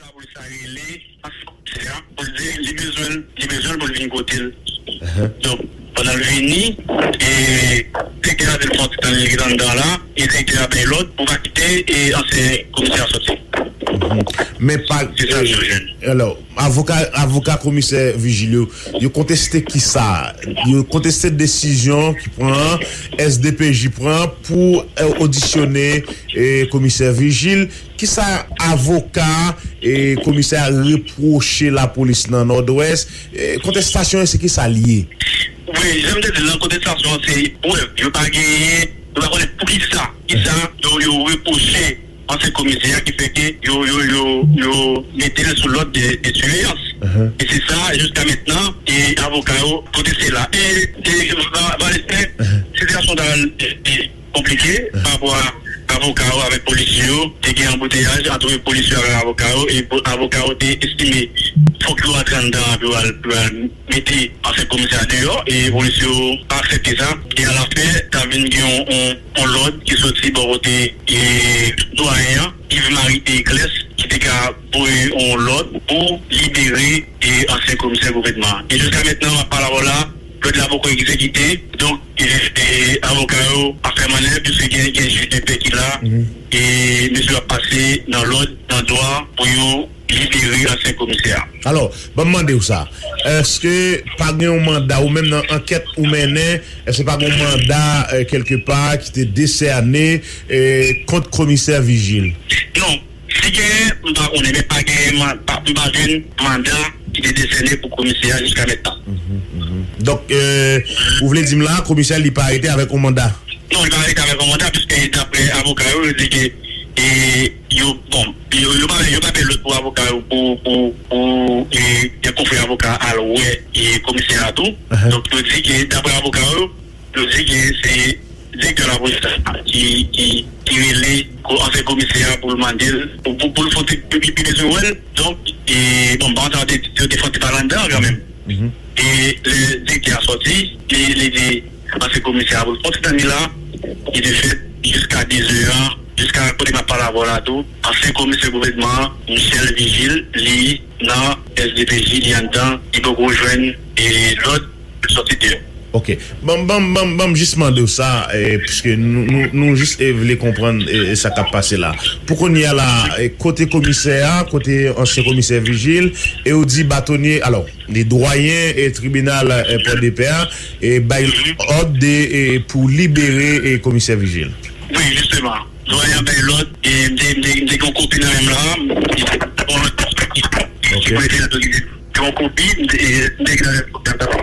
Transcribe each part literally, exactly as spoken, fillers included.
Sa polis la rele ansyen komisè a pou l di li bezwen l, li bezwen l pou l vin kote l. Donk, pandan l vini, e, direktè a di l fè yon ti tan li ret anndan la, e direktè a bay lòd pou pa kite, e, ansyen komisè a sòti. Men pa, Se sa, e, Jojèn. Alò, avoka, avoka komisè Vigil yo, yo konteste kisa? Yo konteste desizyon ki pran, S D P J pran pou, e, odisyone, e, komisè Vigil. Kisa avoka, e, komisè a repwoche lapolis nan Nòdwès? E, kontestasyon an, se kisa l ye? Wi, jan m te di l, nan kontestasyon an, se prèv. Yo pa genyen, yo pa konnen poukisa, kisa yo, yo repwoche ansyen komisè a ki fè ke yo, yo, yo, yo mete l sou lòd de, de siveyans. E se sa, jiska mentnan, e avoka yo konteste la. E, e, va, va, e, sitiyasyon ta, e, e, konplike pa rapò a avoka yo avèk polisye yo. Te gen anbouteyaj ant polisye yo avèk avoka yo, e po- avoka yo te estime fòk yo antre anndan pou yo al, pou yo al mete ansyen komisè a deyò, e polisye yo pa aksepte sa. E alafen, ta vin gen yon, yon, yon lòd ki soti bò kote, e, dwayen an, Yves Marie Desclès, ki te ka voye yon lòd pou libere, e, ansyen komisè gouvènman an. E jiska mentnan, m ap pale avè w la, lòd la poko egzekite. Donk, e, e, avoka yo ap fè mannèv, piske gen, gen jij de pè ki la, e mesye yo ap pase nan lòd, nan dwa, pou yo libere ansyen komisè a. Alò, ban m mande w sa. Èske pa gen yon manda, ou menm nan ankèt ou mennen, èske pa gen yon manda, e, kèlkepa ki te desène, e, kont komisè Vigil? Non. Si genyen, m pa konnen, men pa genyen, man- pa- m pa jwenn manda ki te desène pou komisè a jiska mentnan. Donk, e, ou vle di m la, komisè a li pa rete avèk yon manda? Non, li pa rete avèk yon manda, piske daprè avoka yo, yo di ke, e, yo, bon, yo, yo pa, yo pa bay lòd pou avoka yo, pou, pou, pou, e, de konfrè avoka al wè, e, komisè a tou. Donk, yo di ke, daprè avoka yo, yo di ke se direktè lapolis la ki, ki, ki rele ko- ansyen komisè a pou l mande l, pou, pou, pou l fè yon ti, pou li pi bezwen wè l. Donk, e, bon, ban sa te, te, te fè yon ti pale anndan kanmenm. E lè direktè a sòti, li, li di ansyen komisè a pou l fè yon ti tan li la, ki te fèt jiska dizè a, jiska kote m ap pale avè w la tou, ansyen komisè gouvènman an, Michel Vigil, li nan S D P J, li anndan, li poko jwenn, e, lòd sòti deyò. Ok. Ban m, ban m, ban m, ban m jis mande w sa, e, piske nou, nou, nou jis, e, vle konprann, e, e sa k ap pase la. Pou kounye a la, e, kote komisè a, kote ansyen komisè Vigil, e ou di batonye, alò, li dwayen, e, tribinal, e, Pòdepè a, e, bay òd de, e, pou libere, e, komisè Vigil. Wi, jisteman. Dwayen an bay lòd, e m te, m te, m te gen yon kopi nan men m la, m te gen yon lòt ki, ki, ki prete nan tou ki te gen yon kopi, m te, e, m te gen yon kopi an tan pou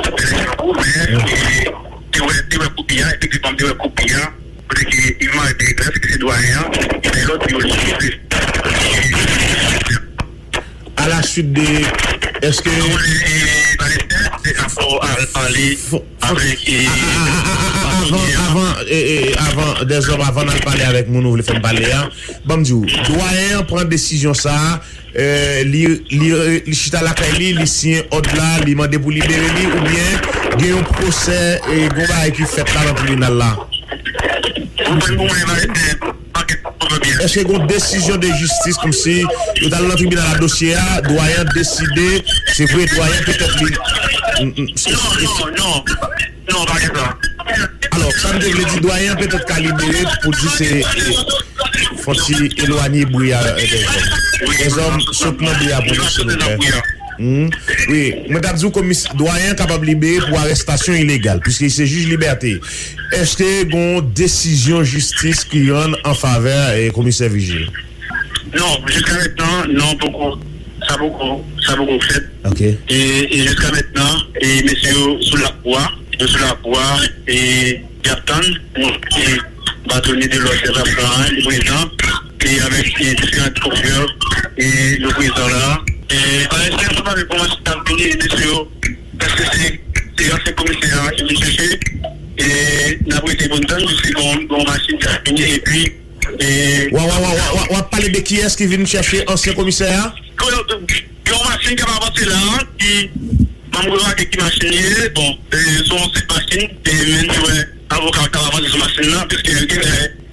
fè seleksyon pou, men, e, te wè, te wè kopi a, efektivman, m te wè kopi a, kote ke Yves Marie te eklèsi ke se dwayen an ki bay lòd pou yo libere. À la suite de, èske Fò, fò, a- a- a- avan, avan, e, e, avan, Dèzòm, avan n al pale avèk moun ou vle fè m pale a, ban m di w, dwayen an pran desizyon sa a, e, li, li, li chita lakay li, li siyen òd la, li mande pou libere li, oubyen gen yon pwosè, e, gen yon bagay ki fèt la nan tribinal la? Ou konn pou mwen, Marie, men, pa gen pwoblèm. Èske gen yon desizyon de jistis kòmsi yo t al nan tribinal a dosye a, dwayen an deside, se vre, dwayen petèt li. Non, non, non, non, pa gen sa. Alò, sa m te vle di, dwayen an petèt ka libere pou di se, e, fò n ti elwanye bri a, e, Dèzòm. Dèzòm, sot nan bri a pou nou, silvouplè. Wi, mwen t ap di w komis dwayen an kapab libere pou arèstasyon ilegal, piske se jij libète. Èske gen yon desizyon jistis ki rann an favè, e, komisè Vigil? Non, jiska mentnan, non, poko, sa poko, sa poko fèt. Ok. E, e jiska mentnan, e mesye yo sou lakou a, yo sou lakou a, e y ap tann, e batonye de lòd se sa pran, li prezan, e avèk, e diferan konfrè, e yo prezan la. E pa espere sa pa gen kòmanse k ap vini, mesye yo, èske se, se ansyen komisè a ki vin chèche, e n ap rete pou n tann, se yon, yon machin k ap vini, epi, e W ap, w ap, w ap, w ap, w ap pale de kiyès ki vin chèche ansyen komisè a? Gen yon machin k ap avanse la, ki, m remake ki machin li ye, bon, e, se yon sèl machin, e, men nou wè avoka k ap avanse sou machin nan, piske, e,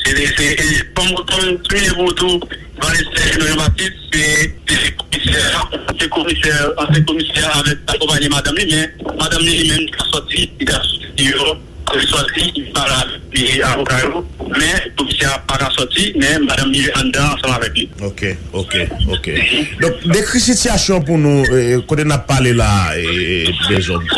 Se, se, e, kòm, kòm souliye pou tou, Valestin Jean Baptiste, se, se komisè, se komisè, ansyen komisè avèk akonpanye madanm li, men madanm li li menm ka sòti, li ka sòti deyò, li sòti, li pale avèk avoka yo, men komisè a pa ka sòti, men madanm li anndan ansanm avèk li. Ok, ok, ok. Donk, dekri sitiyasyon pou nou, e, kote n ap pale la, e, e, Dezòm.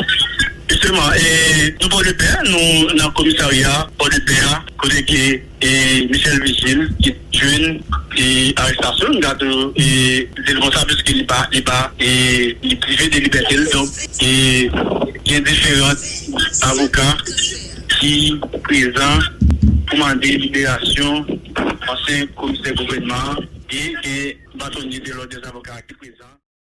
Jisteman, e, nou Pòdepè, nou nan komisarya Pòdepè a, kote ke e Michel Vigil, ki jwenn e arestasyon, n ka tou e di l konsa, piske li pa, li pa, e li prive de libète l. Donk, e gen diferan avoka ki prezan pou mande liberasyon ansyen komisè gouvènman an e gen batonye de lòd dèz avoka ki prezan.